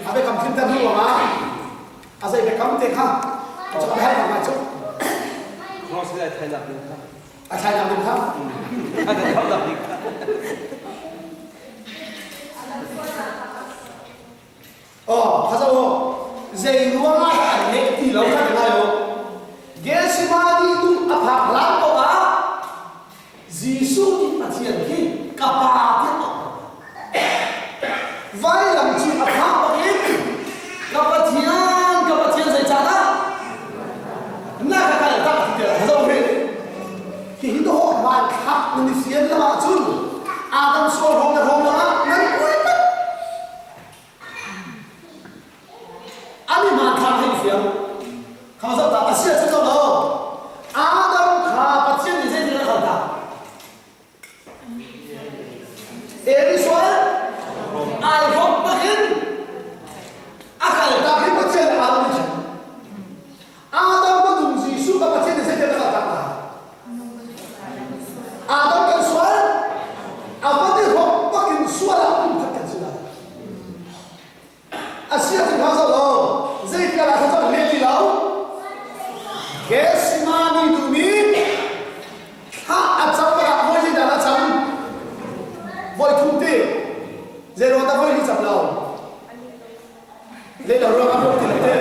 A biakam tlinter hnu ruangah a zei biakam te kha a cun a herh ngai cu. Cross le thlainak ding kha. A thlainak ding kha. A thlainak ding kha. Oh, kha zo zei ruangah dah an leh ti lo kha ti lai u. Gethsemane dum a phak hlan poah ah Jesuh nih Pathian khi ka Pa tiah a auh. Vailam cu a phak bangin ka Pathian, ka Pathian zeicahdah na ka kal tak ti tiah zo hi. Hihi dawh hmanthlak nan i fian lo ahcun Adam sual hrawng le hrawng ah nan buai tak. An i hmanthlak hei fiang. Kha zoh ta a sia cu zoh lo. Adam kha Pathian nih zeitin a kal ta? Eri sual ai hrawk bakin a kal tak hi Pathian Adam nih chim. Adam minung Jesuh kha Pathian nih zeitin a kal tak ta? Adam kan sual a van i hrawk bakin sual ah pumkhat kan si lai. A sia cu hna zoh lo zeitial ah thlacam hle ti lo. Gethsemane duhmi thla a cam ah voi zeidah a cam? Voi thum ti. Zei ruang dah voi hi cam lo? Lei lo ruang ah ti lo te.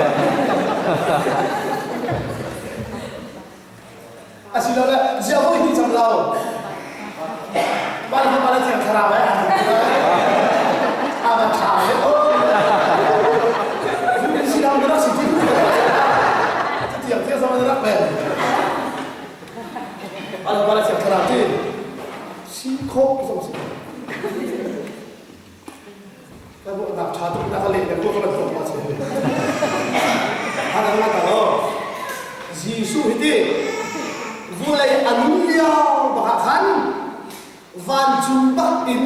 Asilole zia voi hi cam lo. Pa le pa le thiang thlarau eh. A van tha he. Si dang rak si ti. Tiang tiang sama rak ben. Pa le pa le thiang thlarau ti. Si khok zong si. Ka ruahnak ṭha tuk na ka leh le ka rat ma che. Hana ta lo. Jesuh hi ti vulei a nun lio bakah khan vancung bak in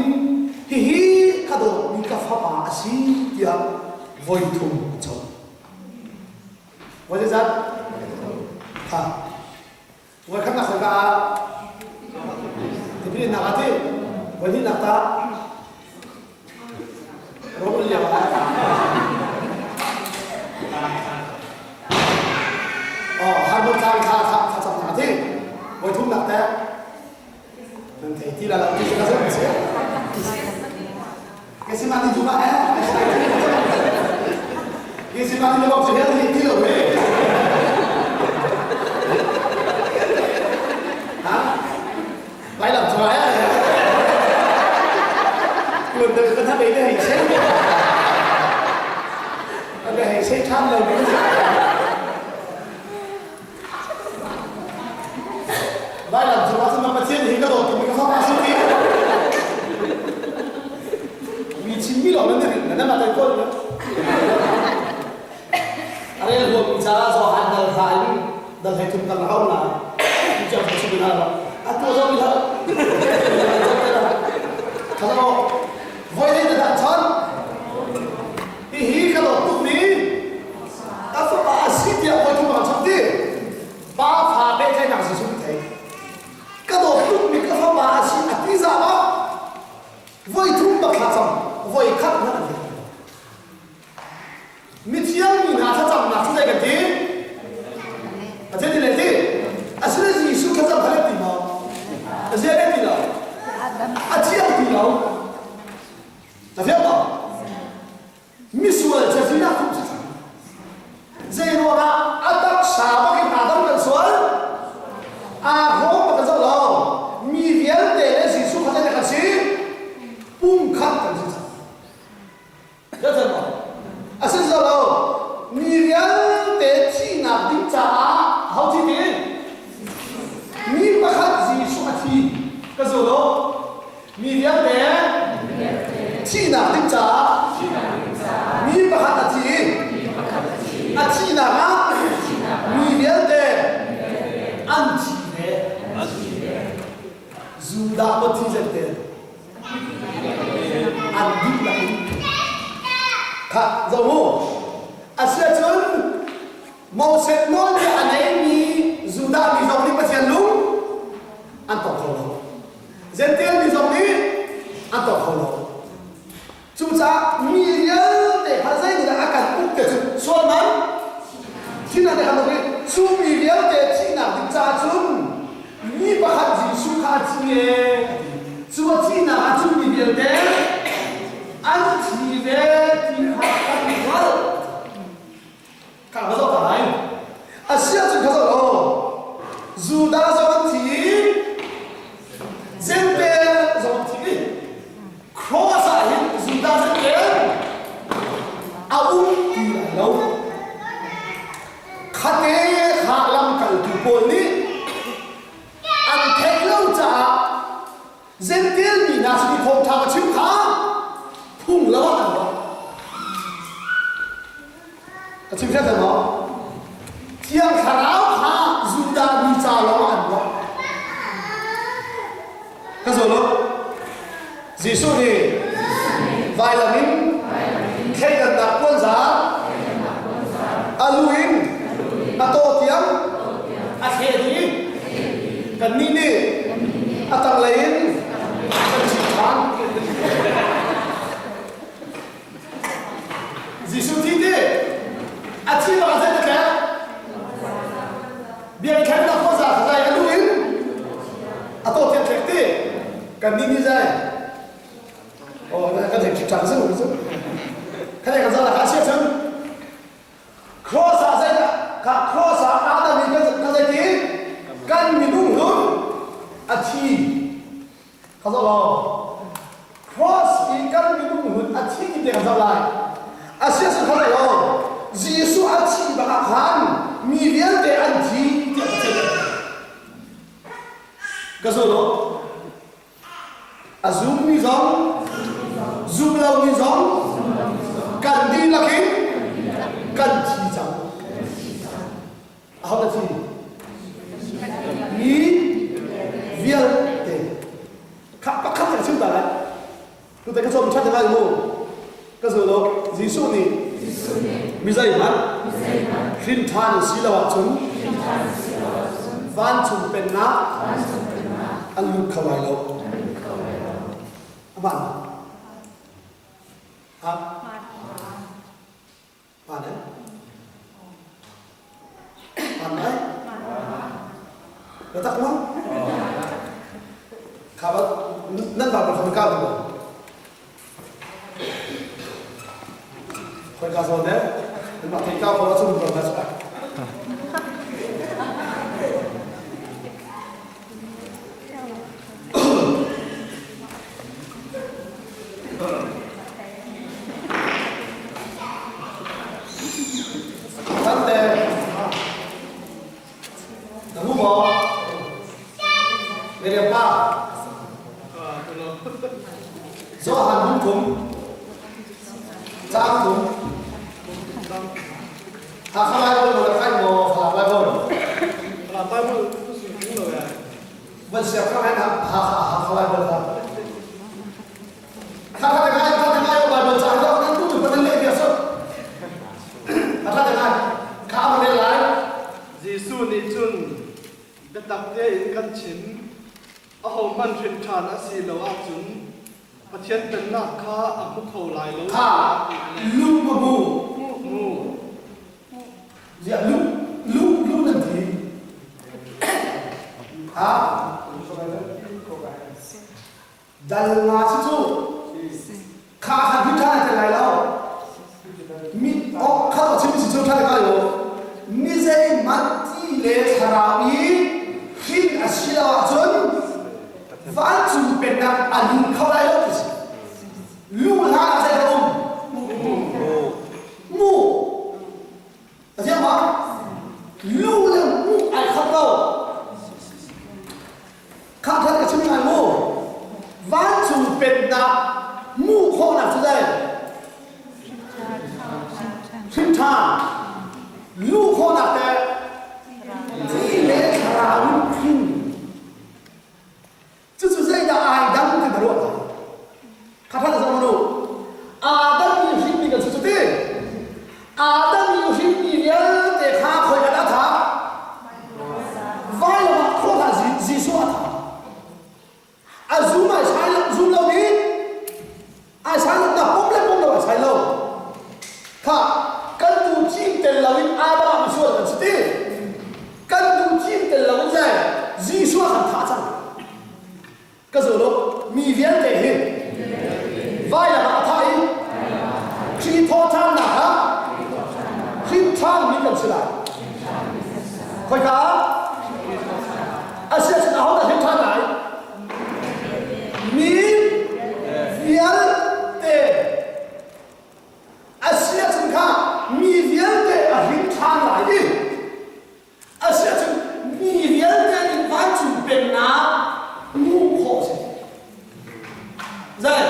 hihi ka dawtmi ka fapa a si tiah voi thum a chawnh. Voi zeizat? Ha. Voi khat nak ka ah tipil nak ah ti voi hnih nak ta rom lio ah oh harbor tlang kha kha kha cham na ti voi thum nak te nan thei ti la lo ti ka zong si ke si ma ti juma eh ke si ma ti lo si hel ti lo he ha vai làm cho ai luôn được cái thằng ấy để hình xem để hình xem tham lâu nữa Vai lam cu ah cun Pathian hi ka dawt tuk mi ka fapa si ti. Mi chimmi lawng nan rin nan mah tai kawl na. A rel huam mi ca Johan dal hra in dal hei thum kan hau na. Tu chiang ka chim na lo. A tu zo mi hlah. Thalo voi dei dah chan. Hihi ka dawt tuk mi ka fapa a si tiah voi thum a cham ti. Pa fa pehtlaihnak Jesuh nih thei. Ka dawt tukmi ka fapa a si a ti zah ah voi thum bak thlacam voi khat hmanh an thei. Mithiang mi hna thlacamnak cu zei kan ti? Pathian ti le ti. Asinain Jesuh thlacam kha ti maw? A zia ti lo. A thiang ti lo. A fiang maw? Misual cazin ah khumh si cang. Zeiruangah a taksa bakin Adam kan sual? Aa hrawm bak kan zoh lo. Mi vialte le Jesuh kha zeidah kan si? Pumkhat kan si cang. Kan maw? A si zo lo. Mi vialte thihnak ding caah ho thi ti? Mi pakhat Jesuh a thi. Ka zo lo. Mi vialte thihnak ding caah mi pakhat a thi. A thihnak ah mi vialte an thi ve. Judah maw thi zente an dihlak in kha zoh mu. Asiahcun Moses nawlbia a neimi Judah mi zong nih Pathian lung an tong kho lo. Jentail mi zong nih an tuah kho lo. Cucaah mi vialte kha zeitindah te kan i cu mi vialte thihnak ding caah cun mi pakhat Jesuh kha a thi e a ti. Cu a thihnak ah cun mi vialte an thi ve ti kha kan hngalh. Ka va zoh ta lai. A si ahcun ka zoh lo. Judah zong an thi i Jentail zong an thi. Cross ah hin Judah Jentail a um ti lai lo. Khate kha lamkaltu pawl nih an theih lo caah Jentail mi hna sin i thawngṭha ka chim kha phung lo ah an ruah. Ka chim fiang cang maw? Thiang Thlarau kha Judah mi ca lawng ah an ruah. Ka zaw lo. Jesuh nih vailam in thleidannak puanzar a lu in a taw tiang a thleh dih. Kannih nih a tanglei in kan chim ṭhan. Jesuh thi ti a thi bang zei na tlek? Biak thlennak khuaza zai a lu in a taw tiang thlek ti. Kannih nih zai Oh, kan thei ṭhan cu cu. Kan kan zala kha sia cun Cross ah zeidah kha cross ah Adam in kan zei ti kan minung hlun a thi kha zoh law cross i kan minung hlun a thi ti te kha zoh lai a sia cu kha zoh law Jesuh a thi bak ah khan mi vialte an thi tiah ka chim ka zo lo A zummi zong, zum lomi zong kan dihlak in kan thi cang. Aho dah thi? Mi vialte. Kha pakhat ka chim ta lai. Tute ka cawm ṭhat lai mu. Ka zul lo. Jesuh nih mi zeihmanh hrin ṭhan si lo ahcun vancung pennak an lut kho lai lo. A hmaan. Ha? Hmaan eh? Hmaan lai? Na tak maw? Kha ba nan ba ba ka ba. Khoi ka zawn eh? Nan mak thei ka ko chung ko na sa. Tante, na mu maw? Miriam pa. Johan bung thum. Caang thum. Hakha Bible mo la khai maw Falam Bible? Falam Bible tu lo ya. Van siak kha ha ha ha Bible ha. Kha kha ngai kha ngai Bible ca do nan tu tu nan le bia so. Kha kha ngai kha ma le lai. Jesuh nih cun biatak tein kan chim ahohmanh hrin ṭhan a si lo ahcun Pathian pennak kha a hmu kho lai lo. Kha lu ma mu. Mu. Ziah lu lu lu nan ti. Ha? Dal nga si cu kha kha bi tha te lai lo. Mi ok kha chim si cu tha te kai lo. Mi zei man ti le thlarau i hrin a si lo ahcun vancung pennak a lut kho lai lo ti si. Lu hla zei dah um? Mu. A thiang ma? Lu le mu ai khat lo. Kha khat ka chim ngai mu. Vancung pennak mu khawhnak cu zei? Hrim ṭhan. Lu khawhnak te ti le thlarau in hrin. Cucu zeidah ai dang ti na ruah lai? Kha kha zoh u. Adam i hrinmi kan si cu ti. Adam i hrinmi vialte kha khoi kan a tha? Vailam ah khua hlah Jesuh a tha. A zum ai sai lo, zum lo mi ai sai lo, na pom le pom lo ai sai lo. Kha kan ti. Kan nu thim tel loin Adam ah misual kan si ti. Kan nu thim tel loin zei Jesuh a kan thah cang. Ka zo lo mi vialte hi vailam ah a thah i Khrih thawhṭhannak ah Khrih ṭhanmi kan si lai. Khoika ah? Asiahcun ahodah hrin ṭhan lai? Mi vialte. Asiahcun kha mi vialte a hrin ṭhan lai i asiahcun mi vialte nih vancung pennak hmuh khawh a si. Zei?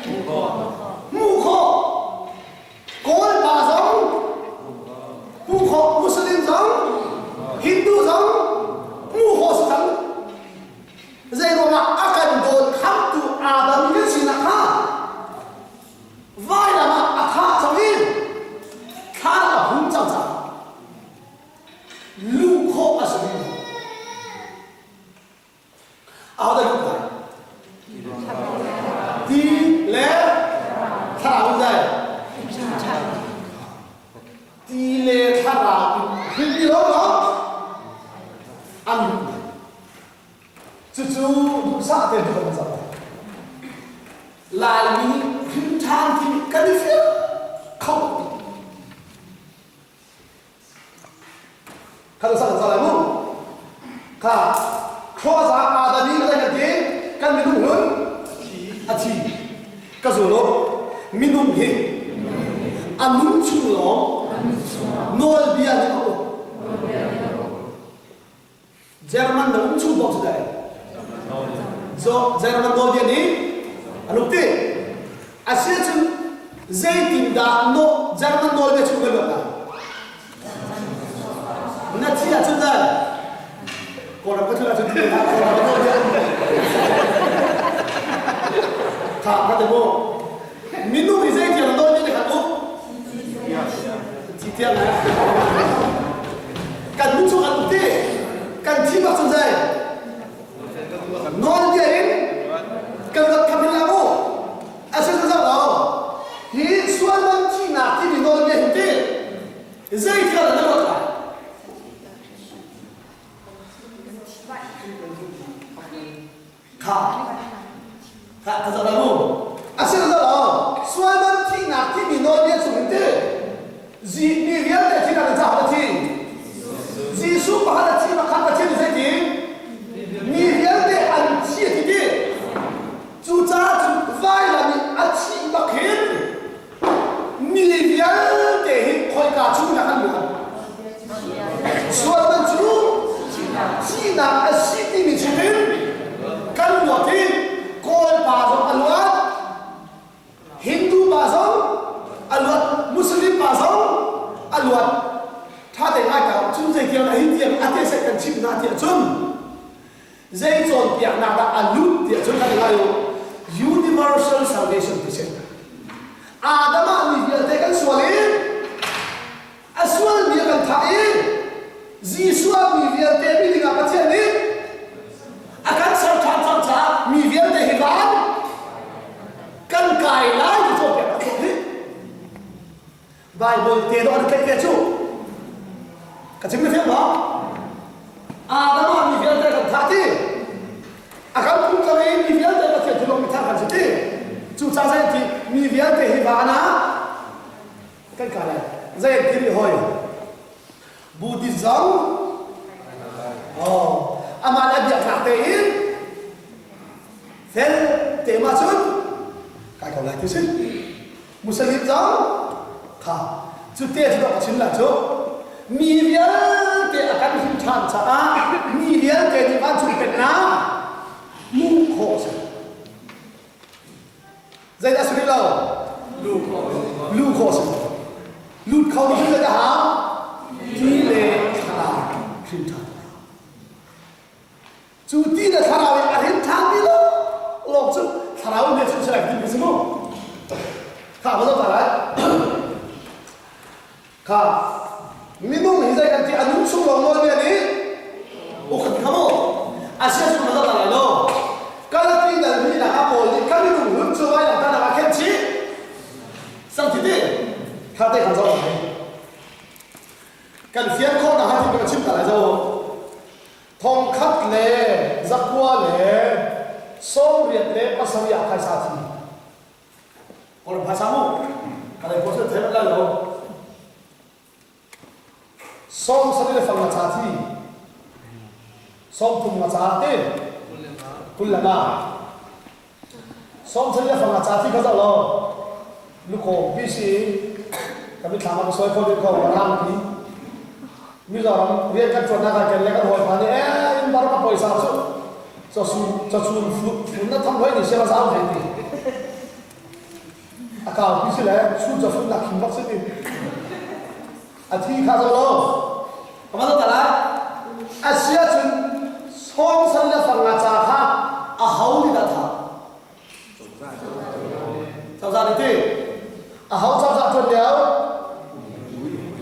Hmuh khawh. Kawl pa zong hmuh khawh, Muslim zong, Hindu zong hmuh khawh si cang. Zeiruangah a kan dawt khamtu Adam kan sinak kha Vailam ah a thah cang i thlan a hung cang caah luh khawh a si rih lo. Ahodah luh lai? Ti le thlarau in dai. Ti le thlarau in hrin ti lo lo an luh lai. Cucu duhsah tein kan zoh lai. Laimi nih hrimṭhan timi kan i fiang kho ti. Kha sang sa lai mu. Kha cross ah Adam i kan ti kan minung hlun a thi. Ka zul lo minung hi a nun chung lawng nawlbia nih a uk. German na um chung bawk cu dai. So German nawlbia nih an uk ti. Asiahcun zeitindah no German nawlbia chung kan luat lai? Na thi ahcun dai. Kawlram ka tlun ahcun thi hlah Kawlram nawlbia. Kha ka te mu. Minung hi zeitiang nawlbia nih kan uk? Thi tiang eh. Kan nu chung an uk ti. Kan thi bak cun zei? Nawlbia in kan rat kham hin la mu. A si zau lo. Hi sual man thihnak timi nawlbia hin ti. Zei thil na ruat lai? Kha kha ka zoh mu. A si lo sual man thihnak timi nawlbia chung in ti zi mi vialte thinak in caah a thi. Jesuh pakhat a thi pakhat Pathian nih zeiti mi vialte an thi a ti ti. Cucaah cun vailam i a thih bak hin mi vialte hi khoika chung dah kan luan? Sual man cu thihnak a si timi chungin kan luat i Kawl pa zong a luat, Hindu pa zong a luat, Muslim pa zong a luat. Ṭha tein ngai ka cun zeitiang dah hi tiang a te seh kan chimh hna tiah cun zei cawnpiaknak dah a lut tiah cun kan ngai u universal salvation ti si Adam ah mi vialte kan sual i a sualmi a kan thah i Jesuh ah mi vialte mi dingah Pathian nih a kan ser ṭhan cang caah mi vialte hi van kan kai lai ti cawnpiak a thawk hi Bible te dawh an tlaih ve cu. Ka chim na fiang maw? Adam ah mi vialte kan thah ti. A kan phung cang i mi vialte Pathian thilawng mi thah kan si ti. Cucaah zei ti mi vialte hi van ah kan kai lai. Zei an ti rih hoi? Buddhist zong oh amah le biaknak tein fel te ma cun kai ko lai ti si. Muslim zong kha cu te cu ka chim lai cu mi vialte a kan him ṭhan caah mi vialte nih vancung pennak hmuh khawh a si. Zeidah si rih lo? Luh khawh a si. Lut kho ding zeidah hau? Ti le thlarau hrim ṭhan. Cu ti le thlarau in a rin ṭhan ti lo lawng cu thlarau nih cun si ti si mu. Kha va zoh ta lai. Kha minung hi zei kan ti a nun chung lawng nawlbia nih ukhat kha mu. A sia chung na zoh ta lai lo. Galati dal mi nak ah Paul nih ka minung hun cu vailam tan ah khen chih. Sang ti ti. Kha te kan zoh lai. Kan fian khawh nakhnga thil ka chim ta lai zo. Thongkhat le zakua le 87 ah phaisa thi. Kawlram phaisa mu. Kalay pawl thei lai lo. 70 le fang nga ca thi. 30 nga ca te. 25. 70 le fang nga ca thi kha zoh law. Lukawm pi si kan mitthlam ah ka sawi kho ding ko rang pi. Mizoram rian kan ṭuannak ah ken le kan hawipa nih ee in bar ka pawisa cu chawchun chawchun fun na tham hoi ni sia zau ve ti. A kau pi si le chun chawchun nak khim bak si ti. A thi kha zo lo. Kamalo tala a sia cun sawng san le fang nga ca kha a ho ni dah tha. Cozah nih ti aho cozah ṭuan lio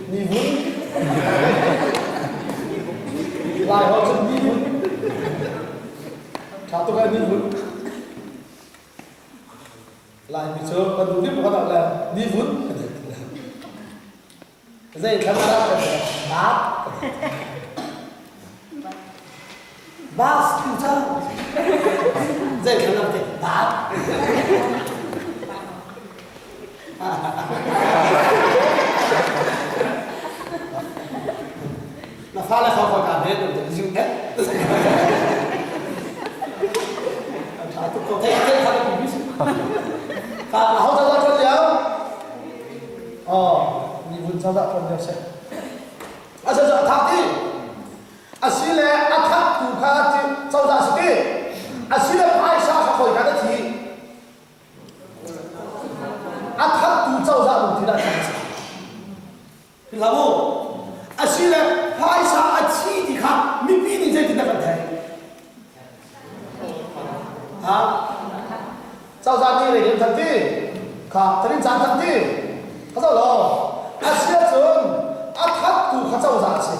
ni vun Lai ho cun ni vun ṭha tuk ai ni vun Laimi cu kan duh ding pakhat le ni vun kan ti Zei thlam dah kan Baat. Bas tu cang. Zei thlam dah te baat. Na fale kho kho ka he zu et. Tha tuk ko thei thei kha ko bi. Ka hau ta ta lio. Aw, ni vun cozah ṭuan lio si. A si cu a thak ti. A si le a thattu kha cozah si ti. A si le phaisa kha khoi ka na thi. A thattu cozah lungthin ah thi. Hlah mu. A si le phaisa a thi ti kha mipi nih zeitindah kan theih? Ha? Cozah nih rei kan ti. Kha tarin caan kan ti. Kha zo lo. A si ahcun a thattu kha cozah a si.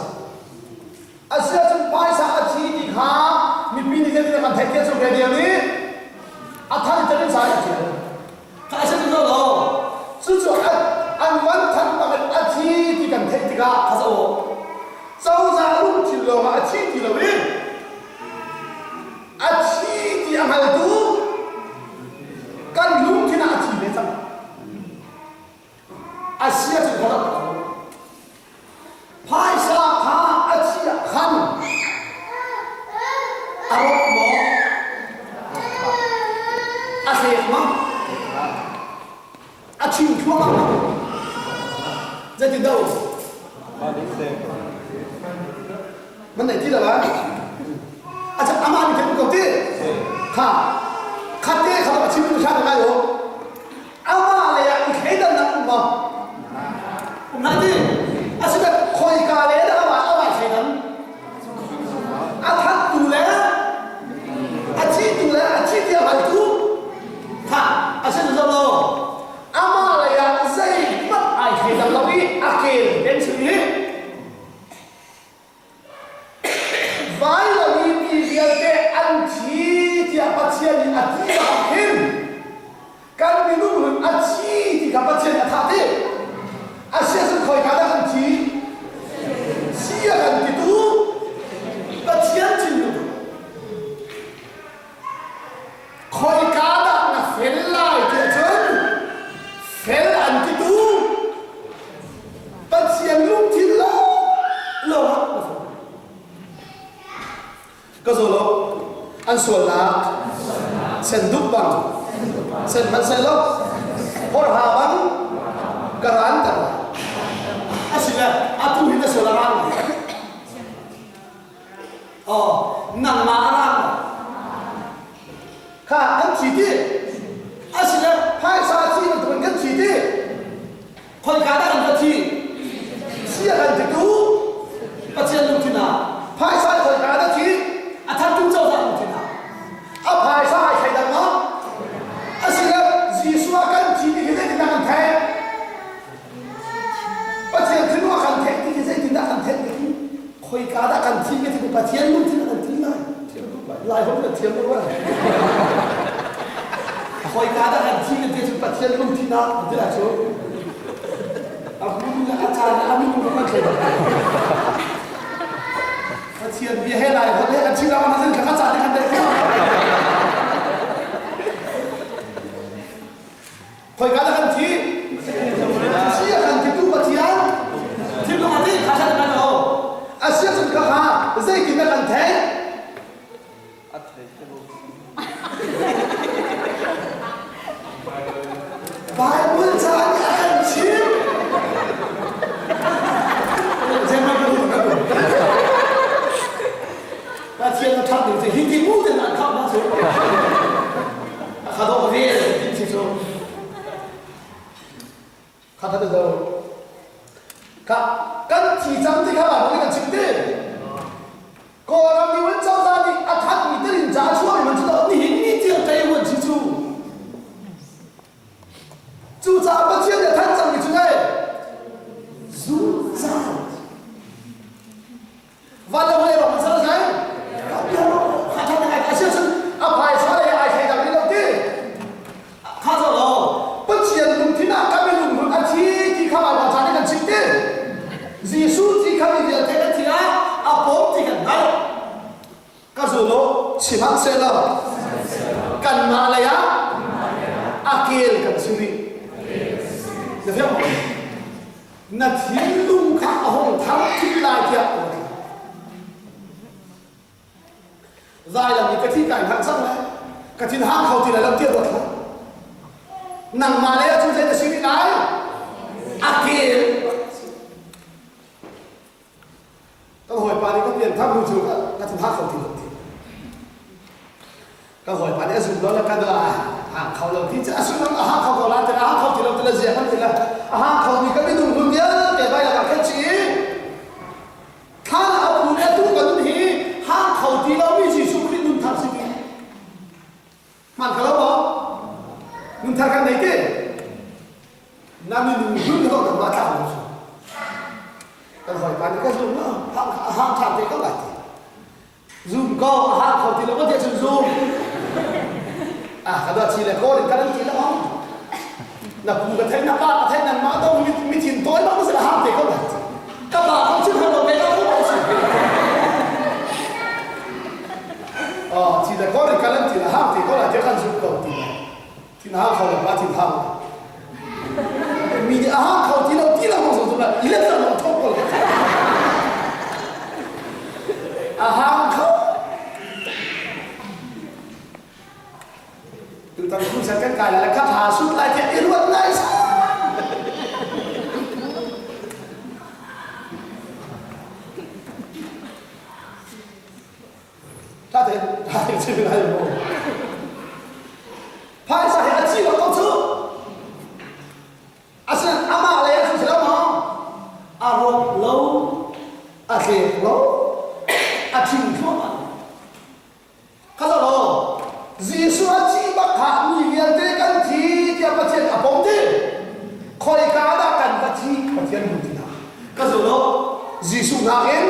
A si ahcun phaisa a thi ti kha mipi nih zeitindah kan theih ti ahcun radio nih a than tarin caan a tial. Kha a si ti lo. Cucu an van than bangin a thi ti kan theih tikah kha zo. Cozah lungthin lawngah a thi ti lo i a thi ti a hngaltu kan lungthin ah a thi ve cang. A sia cu ka rak Phaisa kha a chiah khan a rawk maw? A hlek ma? A chim thluahmah ma? Zeitin dah um? Man nei ti lo ah? A amah nih theih ko ti? Kha khat te kha a chim tu hran ngai o. Amah lei ah i thleidannak um maw? Um hlah ti. Asinain khoika lei dah amah amah thleidan? A thattu le a thitu le a thi tiang haltu kha a si lo lo. Amah lei ah zeihmanh ai thleidang lo i a kel den si i Vailam i mi vialte an thi tiah Pathian nih a ti ah hin kan minung nun a thi ti kha Pathian nih a thah ti. A si ahcun khoika dah kan thi? Thi a kan titu Pathian thinlung. Khoika dah na fel lai tiah cun fel an titu Pathian lungthin lawnglawng ah na fel. Ka zaw lo an sualnak senduk bang sen hmanh seh law horha bang ka ran ter lai. Asile atu hi na sual a rang lai. Oh, nangmah a rang Kha kan thi ti. Asile phaisa thi bantukin kan thi ti. Khoika dah kan va thi? Thi a kan titu Pathian lungthin ah. Phaisa khoika dah thi? A thattu cozah lungthin ah. A phaisa ai thleidang maw? Asile Jesuh ah kan thi ti hi zeitindah kan theih? Pathian thinlung a kan theih ti hi zeitindah kan theih ti khoika dah kan thi ti Pathian lungthin a kan thi lai. Lai holh na thiam lo Khoika dah kan thi ti cu Pathian lungthin ah ti lai cu. A hmun le a caan. caan a minung kan thei bak. Pathian bia he lai hot he kan chim lang na kha ca te kan deh. Khoi ka kan thi? Si a kan thi tu Pathian. Thinlung a thi kha kha kan lo. A sia cun kha kha zeitin na kan thei? A thei te Bible ca nih a kan chimh. Pathian na ṭhat ning cu hi ti mu ten an khap na cu. A kha dawh ve ti cu. Kha kha zo. Ka kan thi cang ti kha Bible nih kan chim ti. Kawlram nih wan cozah nih a thatmi telin ca a chuahmi man cu nihin ni tiang tei wan si cu. Cucaah Pathian nih a thanh cangmi cu ne zungzal. Van le vawlei rawk an ser sai. Ka bia rawk kha than ngai a sia cun a phaisa le ai thei dang lo ti. Kha zo lo. Pathian lungthin ah kan minung hun a thi ti kha Baibal ca nih kan chim ti. Jesuh thi kha mi vialte kan thi ah a pawm ti kan hngalh. Ka zul u, sihmanhsehlaw kanmah lei ah a kel kan si rih. Na fiang maw? Na thinlung kha a hung thar thil lai tiah ka ti. Zailam i ka thi kai hngalh cang le ka thin hang kho ti lai lo tiah ruat hlah. Nangmah lei ah cun zei na si rih lai? A kel. Kan hawipa nih ka pianthar hnu cu ka thin hang kho ti lo ti. Ka hawipa nih a zum lo le ka dua a hang kho lo ti a sullam a hang kho ko la ti a hang kho ti lo ti le zia kan ti le a hang kho mi ka minung hun vialte vai lakah khan ci Thlan a phu le tu kan nun hi hang kho ti lomi Jesuh Khrih nun thar si ti. Hman kha lo maw? Nun thar kan nei te. Na minung hun ho kan ma tla lo su. Kan hawipa nih kan zum lo hang ṭhan te ko lai ti. Zum ko a hang kho ti lo ma ti cun zum. Ah ka da chi le ko in kan ti lo. Na pu ka thei na pa ka thei nan mah do mi thin tawi bang se hang te ko lai ti. Ka pa ko chim ko me ka ko si. Oh, chi le ko in kan ti la hang te ko lai ti kan zum ko ti. Thin hang kho lo pa thin hang. Mi nih a hang kho ti lo ti lo mong zong la i let lo thok ko. A hang kho. Tutan crusade kan kai lai ka tha sut lai tiah i ruat ngai sa. Tha te tha te chim lai mo. Phaisa he a ci lo ko cu. Asinain amah lei ah si lo maw? A rawk lo, a tlek lo, a thing thluahmah. Kha lo, Jesuh a thi bak kha mi vialte kan thi tiah Pathian a pom ti. Khoika dah kan va thi Pathian hmu ti hna. Ka zu lo, Jesuh nakin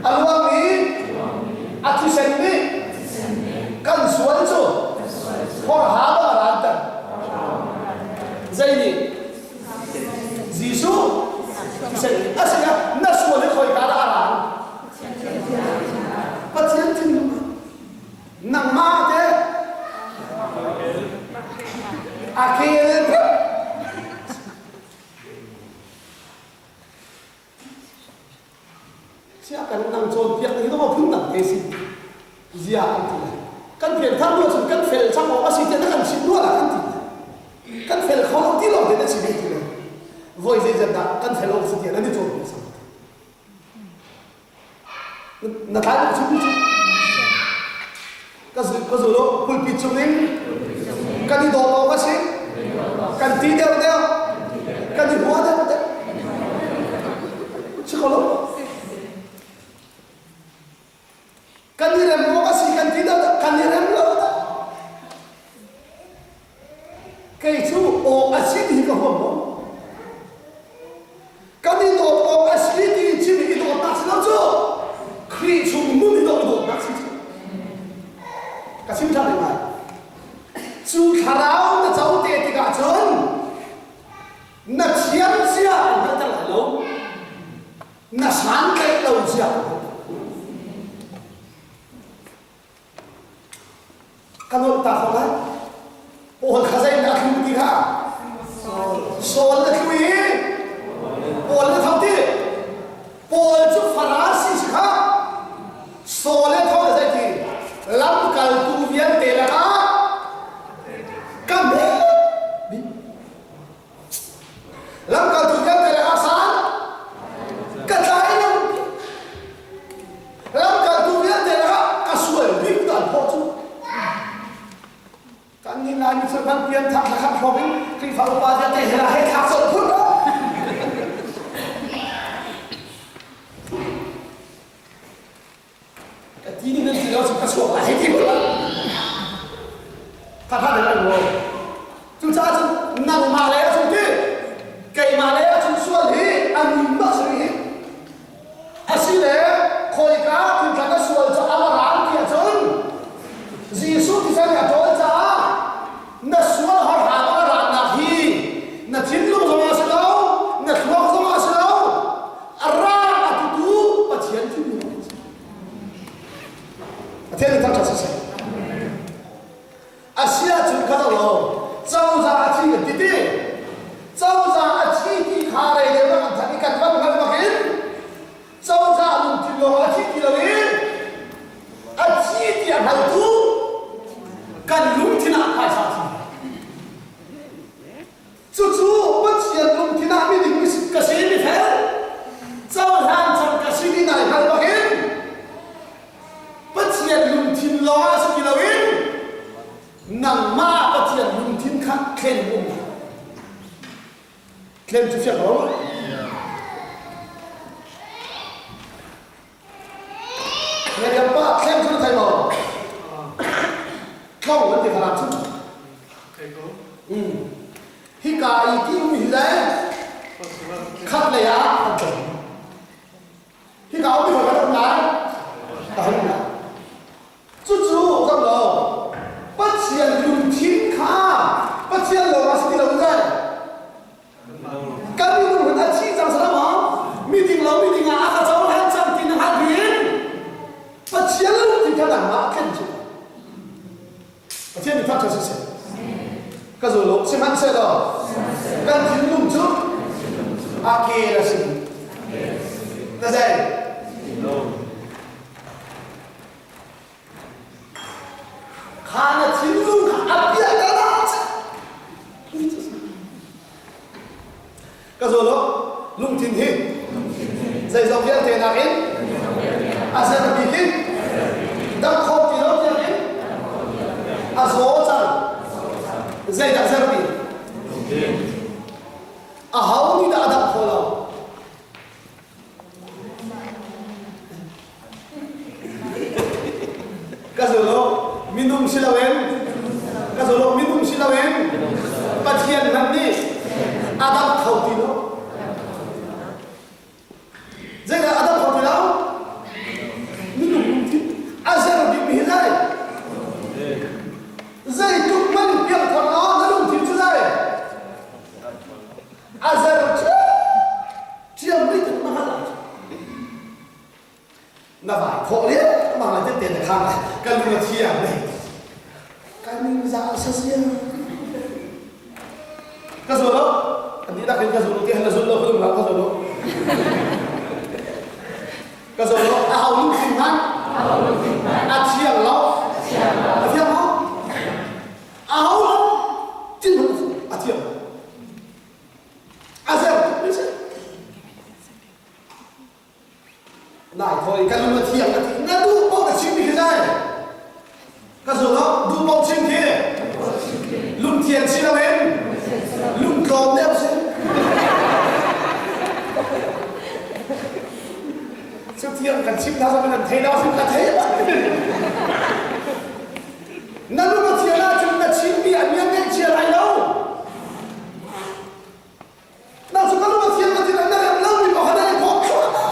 a luang i a thisen nih kan sual cu horha bang a ranter. Zei nih? Jesuh thisen nih. Asinain na sual hi khoika dah a ran? Pathian thinlung nangmah te a kel Sia kan nang cawnpiak hi dong phun dang te si zia an ti lai kan pian thar lo cun kan fel cang awk a si tiah na kan chim rua lah kan ti kan fel kho lo ti lo te na chim ti le voi zeizat dah kan fel awk si tiah nan i cawnpiak sang Na tlai bak chung cu. Ka ka zul u pulpit cung in kan i dawt awk a si. Kan ti deuh deuh. Kan i hua deuh deuh. Si ko lo. Kan i rem awk a si kan ti deuh deuh. Kan i rem lo dah. Kei cu awk a si ti hi ka huam lo. Kan i dawt awk a si ti chim i dawtnak si lo cu Khrih chung nun i dawt dawtnak si cu. Ka chim ṭhan lai. Cu thlarau na co te tikah cun na thiam. zia. Ka nolh ta ko lai. Paul kha zei dah a thlu ti kha? Saul na thlu i Paul na tho ti. Paul cu Farasi si kha. Saul le tho na zei ti? Lamkaltu vialte lakah ka hme bik. Lamkaltu vialte lakah san ka tlai lo. Lamkaltu vialte lakah ka sual bik dan phaw cu. Kan nih Laimi cu kan pian thak thlakhat hrawk in Khrihfa upa vialte he la he thlak colh phun lo. Ka ti ning nan ti lo cu ka chuak lai hei ti ko la. Kha kha nan lo. Cucaah cun nangmah lei ah cun ti keimah lei ah cun sual hi a nun bak si hi. Asile khawika phunthlan na sual cu a ral ti ahcun Jesuh thisen nih a ṭawl caah na sual horhram a rannak hi na thinlung zongah a si lo, na thluak zongah a si lo, a ra a tutu Pathian thinlung a si. Pathian nih thangṭhat siseh. A si ahcun kha lo, cozah a thi kan ti ti. Cozah a thi ti kha rei deuh na kan thanh i kan van hngalh bakin cozah lungthin lawng a thi ti loin a thi ti a hngaltu kan lungthin ah phaisa thi. Cucu Pathian lungthin ah miding ka si mifel cohlan cang ka si ti nai hngal bakin Pathian lungthin lawng ah si ti loin nangmah Pathian lungthin kha thlen um. Thlen cu fiang lo. Ngaiam pa thlen cu na thei maw? Tlong an ti falam cu. Thei ko. Mm. Hika i ti um hi le khat lei ah an tlong. Hika um hi kan um lai. Ka um lai. Cucu zam lo. Pathian lungthin kha Pathian lawng a si ti lo zai. Kan minung hun a thi cang salam ah miding lo miding ah a ka cohlan cang ti na hngalh in Pathian lungthin kha nangmah a thlen cu. Pathian nih thangṭhat siseh. Ka zul lo sihmanhsehlaw kan thinlung cu a kel a si. Na zei? Kha na thinlung kha a piahtana Ka zawl lo, lungthin hi zeizong vialte nakin a zer bik in dam kho ti lo tiangin a zaw cang. Zeidah zer bik? A ho nih dah a dam kho lo? Ka zul lo, minung si loin ka zul lo, minung si loin Pathian hmanh nih a dam kho ti lo. Zeidah a dam kho ti lo? Minung lungthin a zer bikmi hi zei? Zeitluk man piangthar law na lungthin cu zei? A zer ṭhiam rih na hngalh ahcun na vai khawh le mah le tete na khang ka lung a thiang ne ka ning za sa sia ka zul lo an dihlak in ka zul ti han na zul lo ka lung ka zul lo ka zul lo a hau lungthin hman a thiang lo a thiang lo a hau lo tin a thiang A zer tuk mi si. Nai thawi ka lung a thiang ka ti na duh paoh na chim mi khi zai. Ka zul lo duh paoh chim khi lungthian si loin lungtlawm deuh si. Cu tiang kan chim hna zong nan thei lo sin ka thei Na lung a thian ahcun na chimmi an ngan ngaihchia lai lo. Na cu ka lung a thian ka ti na rem lomi pakhat an i phawk thluahmah.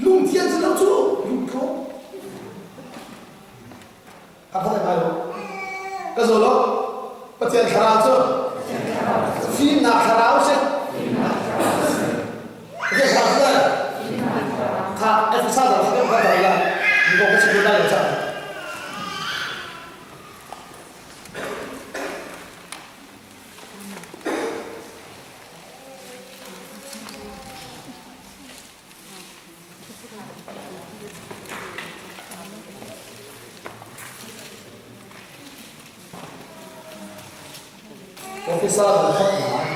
Lungthian si lo cu lungthlawh. Ka khat ngai lo. Ka zaw lo. Pathian thlarau cu fimnak thlarau si. Pathian thlarau cu. Officer dal khat hna.